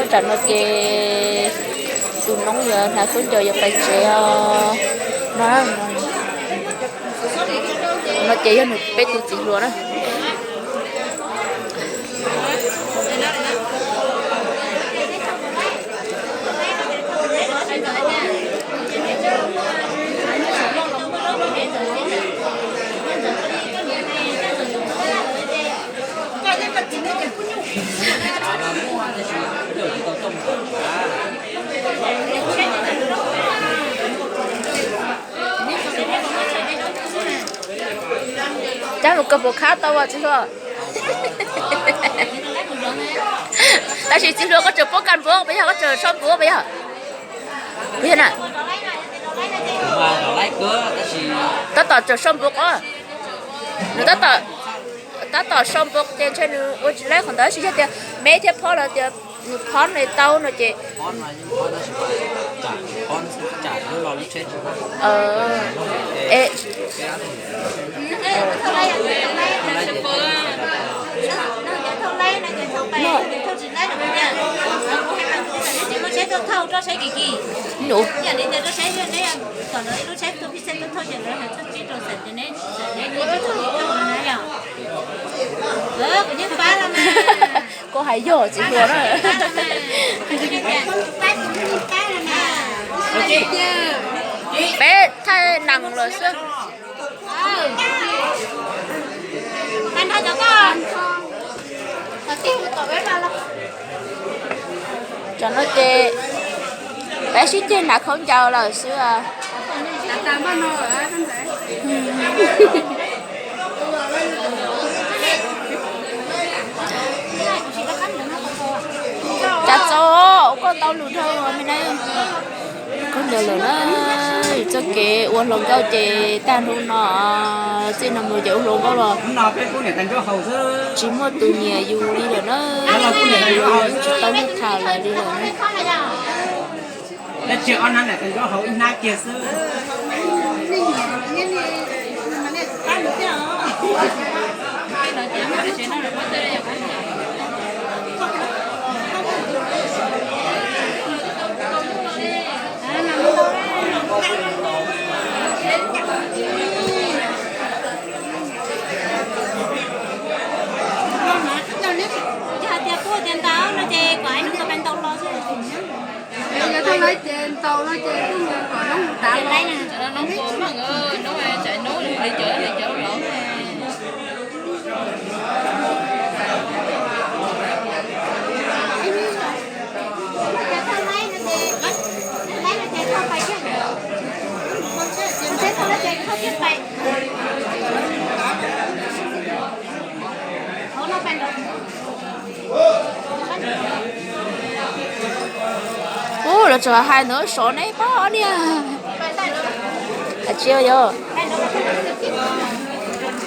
Tam no ces tus noob yuav hnav khaub ncaws yuav pais tsev os. No, no ces yog nws peb tus txiv hluas na. Cab mus kawg puas khab tau as txiv hluas? Tab sis txiv hluas koj tseem poob kas npuv puas yog, koj tseem sau npuv puas yog? Puas yog na? Tab tom tseem sau npuv qo. Nws tab tom sau npuv ces ntshe nws ua tsis laib qhov ntawd, tab sis yog tias me thiab phob los tias nws phob nws tau no ces Koj hais yog txiv hluas na. Peb thaij nees lawm xwb. Tam no ces peb sib ceg hnav khaub ncaws lawm xwb. Cas txo ua koj tau lus dhau me na. Khaub ncaws lawm na. Txoj kev ua hluas nkauj ces tag nrho no, txij no mus ces ua hluas nkauj los tsis muaj tus nyiam yus li lawm na. Tsis tau tham lawm li lawm. Yog hais tias kuj tias ntau no ces kom ib hnub peb ntau los xwb. Yog thauj laib ces ntau no ces kuj mus kom noob tav los. Ub, lawv tseem hais ntawd sov neb pab niag. Hais tsis yog.